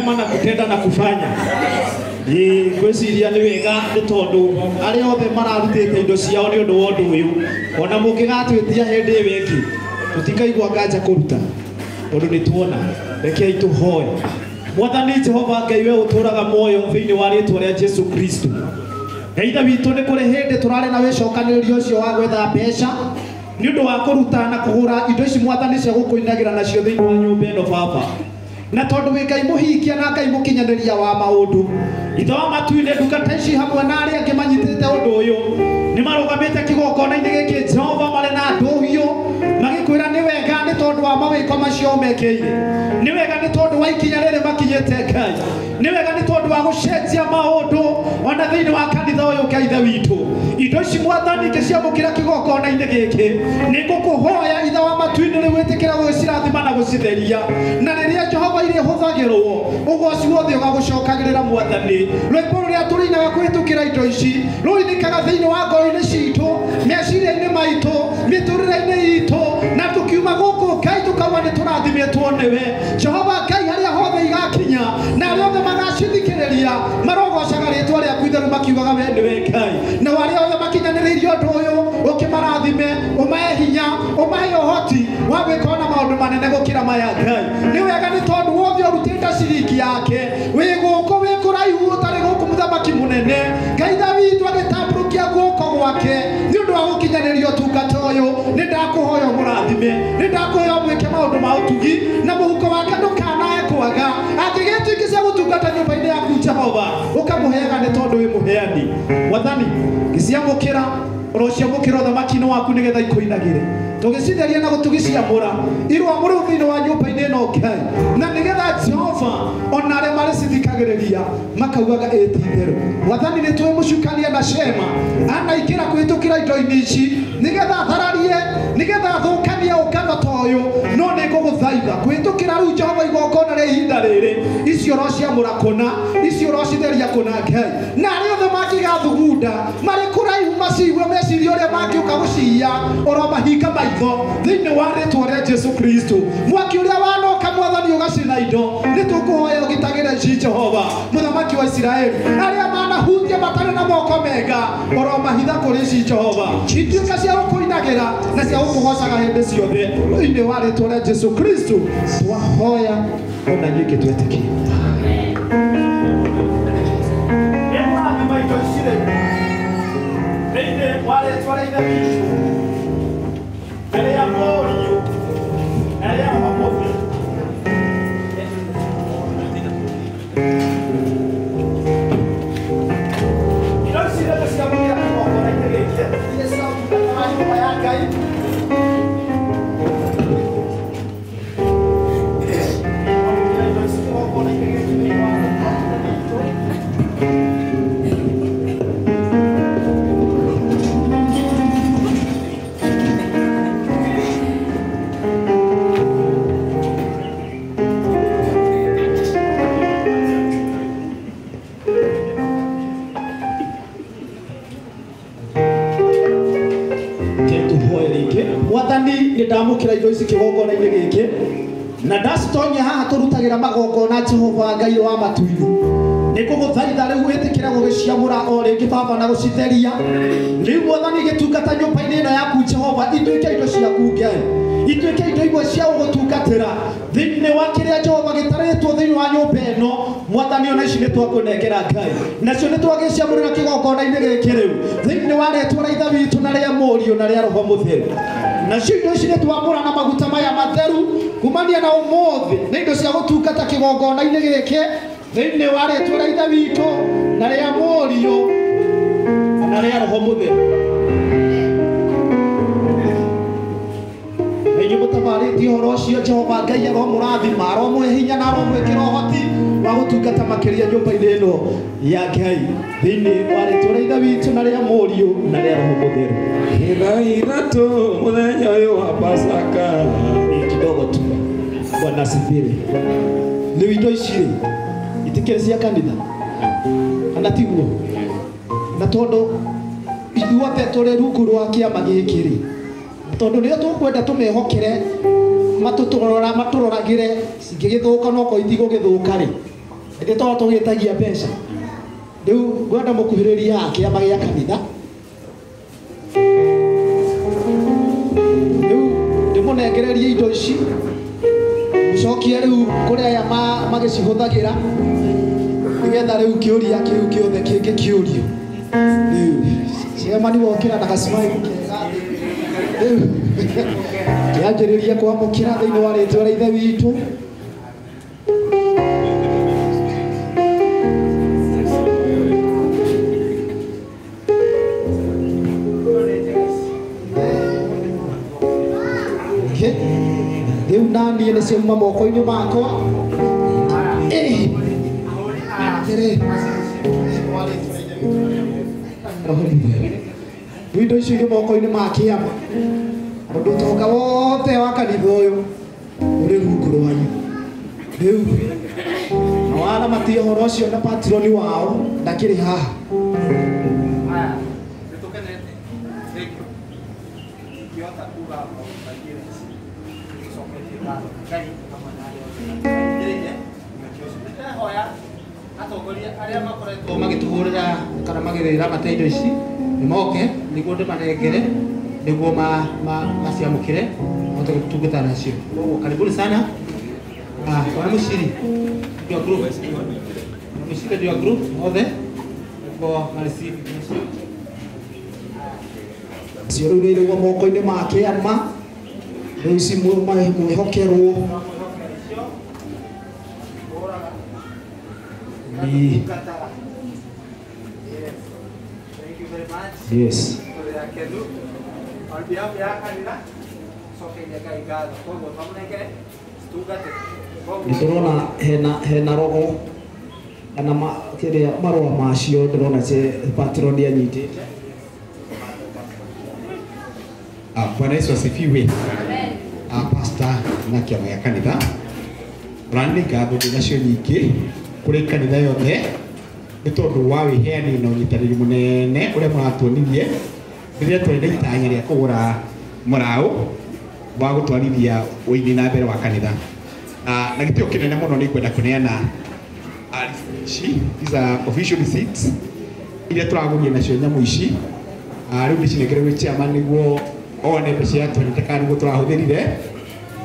Kusema na kutenda na kufanya. Ngwĩciria nĩ wega nĩ tondũ arĩa othe mararutĩte indo ciao nĩ ũndũ wa ũndũ ũyũ, ona mũngĩgatwĩtia hĩndĩ ĩyo ĩngĩ tũtikaigua nganja kũruta tondũ nĩ tuona. Rekei tũhoe. Mwathani Jehova Ngai we ũtũũraga muoyo thĩinĩ wa rĩtwa rĩa Jesu Kristo. Ngai Ithe witũ, nĩ kũrĩ hĩndĩ tũrarĩ na wĩcokanĩrĩrio ũcio wa gwetha mbeca nĩ ũndũ wa kũruta na kũgũra indo ici Mwathani cia gũkũinagĩra nacio thĩinĩ wa nyũmba ĩno Baba. Na tondũ wĩ Ngai mũhingia na Ngai mũkinyanĩria wa maũndũ, Ithe wa matu-inĩ, ndungata ici hamwe na arĩa angĩ manyitĩte ũndũ ũyũ nĩ marũgamĩte kĩgongona-inĩ gĩkĩ Jehova marĩ na ndũhiũ magĩkwĩra nĩ wega nĩ tondũ wa mawĩko macio mekĩire, nĩ wega nĩ tondũ wa ikinya rĩrĩ makinyĩte Ngai, nĩ wega nĩ tondũ wa gũcenjia maũndũ ona thĩinĩ wa kanitha ũyũ Ngai Ithe witũ. Indo ici Mwathani ngĩciamũkĩra kĩgongona-inĩ gĩkĩ, nĩ ngũkũhoya Ithe wa matu-inĩ rĩu wĩtĩkĩra gũgĩcirathima na gũcitheria, na rĩrĩa Jehova irĩhũthagĩrwo ũgoci wothe ũgagũcokagĩrĩra Mwathani. Rwĩmbo rũrĩa tũrĩinaga kũhĩtũkĩra indo ici rũinĩkaga thĩinĩ wa ngoro-inĩ citũ, meciria-inĩ maitũ, mĩtũrĩre-inĩ itũ, na tũkiuma gũkũ Ngai tũkauga nĩ tũrathimĩtwo nĩwe Jehova Ngai. Harĩa hothe igakinya na arĩa othe magacithikĩrĩria marogocaga rĩtwa rĩaku itheru makiugaga we nĩwe Ngai. Na arĩa othe makinyanĩrĩirie ũndũ ũyũ ũkĩmarathime, ũmahe hinya, ũmahe ũhoti wa gwĩka ona maũndũ manene gũkĩra maya Ngai. Nĩ wega nĩ tondũ wothe ũrutĩte ciringi yake wĩ gũkũ wĩ kũraihu ũtarĩ gũkũ mũthamaki mũnene Ngai Ithe witũ agĩtambũrũkia guoko gwake nĩ ũndũ wa gũkinyanĩria ũtungata ũyũ, nĩ ndakũhoya ũmũrathime, nĩ ndakũhoya ũmwĩke maũndũ ma ũtugi na mũhuko wake ndũkanae kwaga angĩgĩtuĩke cia gũtungata nyũmba-inĩ yaku Jehova, ũkamũheaga nĩ tondũ wĩ mũheani. Mwathani, ngĩciamũkĩra ũrociamũkĩra ũthamaki-inĩ waku nĩgetha ikũinagĩre, tũgĩcitheria na gũtũgĩciamũra irwamũrĩu thĩinĩ wa nyũmba-inĩ ĩno Ngai, na nĩgetha Jehova ona arĩa marĩcithikagĩrĩria makaugaga ĩ ti itherũ. Mwathani, nĩ tũĩ mũcukania na cema anaingĩra kũhĩtũkĩra indo-inĩ ici nĩgetha athararie, nĩgetha athũkanie ũngano ta ũyũ, no nĩ ngũgũthaitha kũhĩtũkĩra rĩu Jehova igongona rĩa ihinda rĩrĩ, icio ũrociamũra kũna, icio ũrocitheria kũna Ngai, na arĩa othe mangĩgathugunda marĩ kũraihu macigue mecirie ũrĩa mangĩũka gũciiya oromahinga maitho thĩinĩ wa rĩtwa rĩa Jesu Kristo. Mwaki ũrĩa wanoka Mwathani ũgacina indo, nĩ tũkũhoya ũgitagĩre ici Jehova mũthamaki wa Isiraeli, arĩa manahutia matarĩ na moko mega oromahitha kũrĩ ici Jehova, ituĩka cia gũkũinagĩra na cia gũkũgocaga hĩndĩ ciothe thĩinĩ wa rĩtwa rĩa Jesu Kristo twahoya ona inyuĩ twetĩkia. Nĩmũrathima indo ici rĩu thĩinĩ wa rĩtwa rĩa Ithe witũ na rĩa Mũriũ na rĩa Roho Mũtheru. Indo ici rĩu ciamũkĩra kĩgongona-inĩ gĩkĩ iria cia ũtungata wa nyũmba ya Ngai. Amũkĩra indo ici kĩgongona-inĩ gĩkĩ thĩinĩ wa rĩtwa rĩa Ithe witũ. Tuhoe rĩngĩ. Mwathani, nĩ ndamũkĩra indo ici kĩgongona-inĩ gĩkĩ na ndacitonyia haha tũrutagĩra magongona Jehova Ngai wa matu-inĩ, nĩ ngũgũthaitha rĩu wĩtĩkĩre gũgĩciamũra o rĩngĩ Baba na gũcitheria. Rĩu Mwathani, gĩtungata nyũmba-inĩ ĩno yaku Jehova, ituĩke indo ciaku Ngai, ituĩke indo imwe cia gũgũtungatĩra thĩinĩ wa kĩrĩa Jehova gĩtarĩtwo thĩinĩ wa nyũmba ĩno. Mwathani, ona ici nĩ twakũnengera Ngai, nacio nĩ twagĩciamũrĩra kĩgongona-inĩ gĩkĩ rĩu thĩinĩ wa rĩtwa rĩa Ithe witũ na rĩa Mũriũ na rĩa Roho Mũtheru. Nacio indo ici nĩ twamũra na maguta maya matheru kumania na ũmũthĩ nĩ indo cia gũtungata kĩgongona-inĩ gĩkĩ thĩinĩ wa rĩtwa rĩa Ithe witũ na rĩa Mũriũ na rĩa Roho Mũtheru. Na inyuĩ mũtabarĩtie ũhoro ũcio, Jehova Ngai aromũrathima, aromũhe hinya na aromwĩkĩra ũhoti wa gũtungata makĩria nyũmba-inĩ ĩno ya Ngai thĩinĩ wa rĩtwa rĩa Ithe witũ na rĩa Mũriũ na rĩa Roho Mũtheru. Thaa ithatũ mũthenya ũyũ wa Pasaka. Ni kidogo tu. Bwana asifiwe. Rĩu indo ici rĩ itikĩrĩ cia kanitha kana tiguo? Na tondũ ithuothe tũrĩ rungu rwa kĩama gĩkĩ rĩ, tondũ nĩo tũkwenda tũmehokere matũroragĩre cingĩgĩthũka, no korwo itigũgĩthũka rĩ, Ĩndĩ to tũgĩtagia mbeca. Rĩu ngwenda mũkuhĩrĩrie haha kĩama gĩa kanitha. Rĩu ndĩmũnengererie indo ici mũcokie rĩu kũrĩ aya magĩcihũthagĩra nĩgetha rĩu kĩũria kĩu kĩothe kĩngĩkĩũrio. Rĩu chairman wokĩra na gacimai kega rĩu kĩanjĩrĩria kwamũkĩra thĩinĩ wa rĩtwa rĩa Ithe witũ. Rĩu naniĩ nĩ ciauma moko-inĩ makwa. Rĩu indo icio irĩ moko-inĩ ma kĩama tondũ ũtonga wothe wa kanitha ũyũ ũrĩ rungu rwanyu. Rĩu na waramatia ũhoro ũcio na patroni wao ndakĩrĩ haha. Atongoria arĩa makoretwo magĩtũhũrĩra kana magĩramata indo ici nĩ moke nĩguo ndĩmanengere nĩguo maciamũkĩre mahote gũtungata nacio. Koguo karibuni sana. Wana Muciri ndio group, Muciri ndio group othe nĩguo mareceive icio. Cio rĩu nĩ irĩ moko-inĩ ma kĩama rĩu ici mwĩhokerwo. Thank you very much. Yes. On behalf ya kanitha cokeria Ngai ngatho. Koguo twamũnengere citungate. Nĩtũrona hena rogo kana kĩrĩa marũa macio ndĩrona patroni anyitĩte. Bwana Yesu asifiwe. Pastor na kĩama gĩa kanitha rani ngatho ndĩ nacio nyingĩ kũrĩ kanitha yothe nĩ tondũ wa wĩheani na ũnyitanĩri mũnene ũrĩa mũratuonirie rĩrĩa twarĩ na itanya rĩa kũgũra mũraũ wa gũtwarithia ũini na mbere wa kanitha. Na gĩtĩo kĩnene mũno nĩ ngwenda kũneana ici, these are official receipts iria tũragũrire nacio nyamũ ici. Rĩu ndĩcinengere gwĩ chairman nĩguo one mbeca iria twenete kana nĩguo tũrahũthĩrire.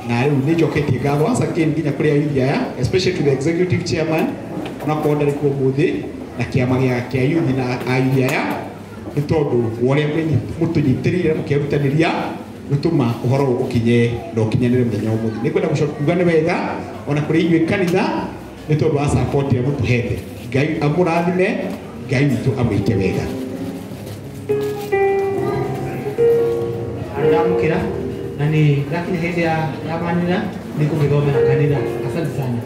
Na rĩu nĩ njoketie ngatho once again nginya kũrĩ ayuthi aya, especially to the executive chairman onakorwo ndarĩ kuo ũmũthĩ na kĩama kĩa youth na ayuthi aya nĩ tondũ wa ũrĩa mũtũnyitĩrĩire na mũkerutanĩria gũtũma ũhoro ũyũ ũkinye na ũkinyanĩre mũthenya wa ũmũthĩ. Nĩ ngwenda gũcoka kuga nĩ wega ona kũrĩ inyuĩ kanitha nĩ tondũ wa support ĩrĩa mũtũhete. Ngai amũrathime, Ngai witũ amwĩke wega. Ndamũkĩra na nĩ ndakinya hĩndĩ ya manĩra nĩ ngũgĩthomera kanitha. Asante sana.